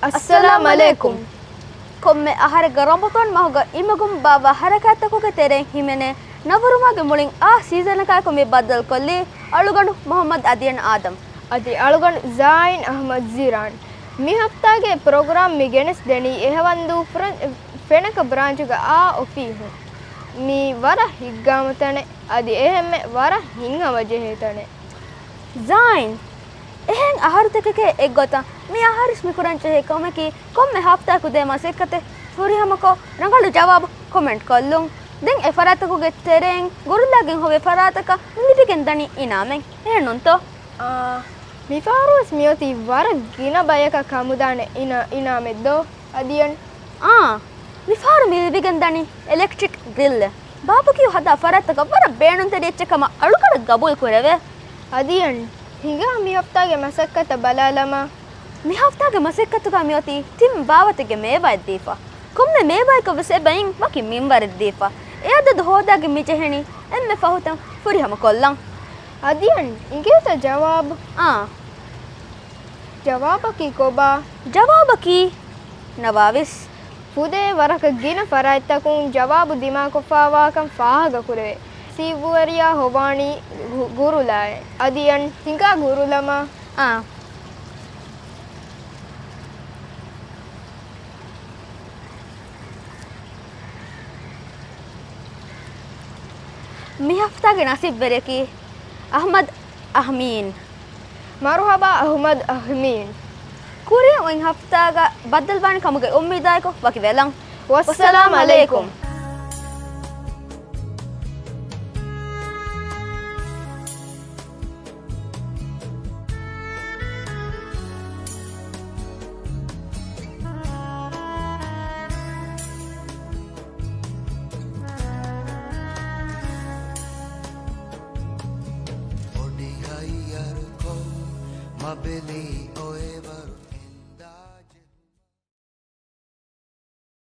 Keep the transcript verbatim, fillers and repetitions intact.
އައްސަލާމް އަލައިކުމް. ކޮންމެ އަހަރެއްގަ ރަމަޟާން މަހުގަ އިމަގުން ބާއްވާ ހަރަކާތްތަކުގެ ތެރެއިން ހިމެނޭ ނަވުރުމާގެ މުޅިން އާ ސީޒަނަކާއެކު މި ބައްދަލުކޮށްލީ އަޅުގަނޑު މުޙައްމަދު އަދިޔަން އާދަމް. އަދި އަޅުގަނޑު ޒާއިން އަޙްމަދު ޒީރާން. މި ހަފްތާގެ ޕްރޮގްރާމް މި ގެނެސްދެނީ އެހަވަންދޫ ފްރެ-، ފެނަކަ ބްރާންޗުގެ އާ އޮފީހުން. މީ ވަރަށް ހިތްގައިމު ތަނެއް، އަދި އެހެންމެ ވަރަށް ހިތްހަމަޖެހޭ ތަނެއް. ޒާއިން، އެހެން އަހަރުތަކެކޭ އެއްގޮތަށް މި އަހަރުވެސް މިކުރަން ޖެހޭ ކަމަކީ، ކޮންމެ ހަފްތާއަކު ދޭ މަސައްކަތެއް ފުރިހަމަކޮށް، ރަނގަޅު ޖަވާބު ކޮމެންޓް ކޮށްލުން. ދެން އެ ފަރާތްތަކުގެ ތެރެއިން ގުރުލާގެން ހޮވޭ ފަރާތަކަށް މި ލިބިގެން ދަނީ އިނާމެއް. އެހެންނޫންތޯ؟ އާ، މިފަހަރުވެސް މިއޮތީ ވަރަށް ގިނަ ބަޔަކަށް ކަމުދާނެ އިނާ-، އިނާމެއް ދޯ؟ އަދިޔަން. އާ، މިފަހަރު މި ލިބިގެން ދަނީ އިލެކްޓްރިކް ގްރިލްއެއް. ބާބަކިއު ހަދާ ފަރާތްތަކަށް ވަރަށް ބޭނުންތެރި އެއްޗެއް ކަމަށް އަޅުގަނޑަށް ގަބޫލު ކުރެވޭ. އަދިޔަން، ހިނގާ މި ހަފްތާގެ މަސައްކަތަށް ބަލާލަމާ. މި ހަފްތާގެ މަސައްކަތުގަ މިއޮތީ ތިން ބާވަތެއްގެ މޭވާއެއް ދީފަ. ކޮންމެ މޭވާއަކަށް ވެސް އެބައިން ވަކި މިންވަރެއް ދީފަ. އެ އަދަދު ހޯދާގެން މި ޖެހެނީ އެންމެ ފަހުތަން ފުރިހަމަ ކޮށްލަން. އަދިޔަން، އިނގޭތަ ޖަވާބު؟ އާ. ޖަވާބަކީ ކޮބާ؟ ޖަވާބަކީ ނަވާވީސް. ފުދޭ ވަރަކަށް ގިނަ ފަރާތްތަކުން ޖަވާބު ދިމާކޮށްފައިވާކަން ފާހަގަކުރެވޭ. ސީއްވުވެރިޔާ ހޮވާނީ ގު-، ގުރުލާއެއް. އަދިޔަން ހިނގާ ގުރުލަމާ. އާ. މި ހަފްތާގެ ނަސީބުވެރިޔަކީ އަޙްމަދު އަހްމީން. މަރުޙަބާ އަޙްމަދު އަޙްމީން. ކުރިން އޮތް ހަފްތާގަ ބައްދަލުވާނެ ކަމުގެ އުއްމީދާއެކު ވަކިވެލަން. ވައްސަލާމް އަލައިކުމް. ބޮޑި ހައްޔަރުކޮށް މަބެލީ އޮއެވަރު.